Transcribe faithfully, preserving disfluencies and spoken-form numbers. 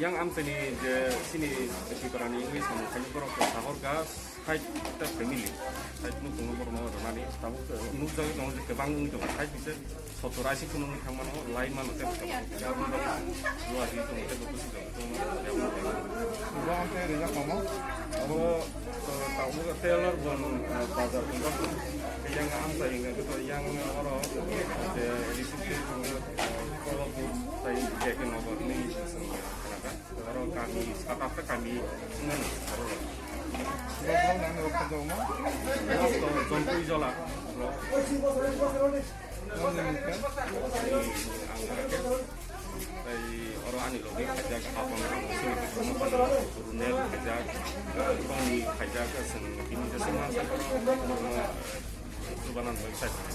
Yang amchaini je chini Tripurani wngwi samung khaini borok khe sahor ga sait ta family, sait nukungno borokno rwnani tabuk nukjagwi tongo je kwbang wngwi tongo, sait bise sottor ashi kheno wngwi thangmano, lai mano tei bwskango. Aboni bagwi luaji tongo tei bo busi tongo, tongma. Bo ang tei rijak mamo. Abo, uh, tabuk tailor bon, uh, bazar tongma. Yang amchai wngkha khe to yang oro je receive khe tongo, uh, Kolopur tei J K Nagar ni Oro kami, sat atta kami wngmano oro. Borok nang rok khajak ma? Borok to Jompui Jola borok. Nang ni mung khe? Ang Rakesh. Tai oro ani loge khaijak, Hapang Rang, Runel khaijak, Tony khaijak, chwng bini jeswk mansa borok, borokno chubanan bai khaijak.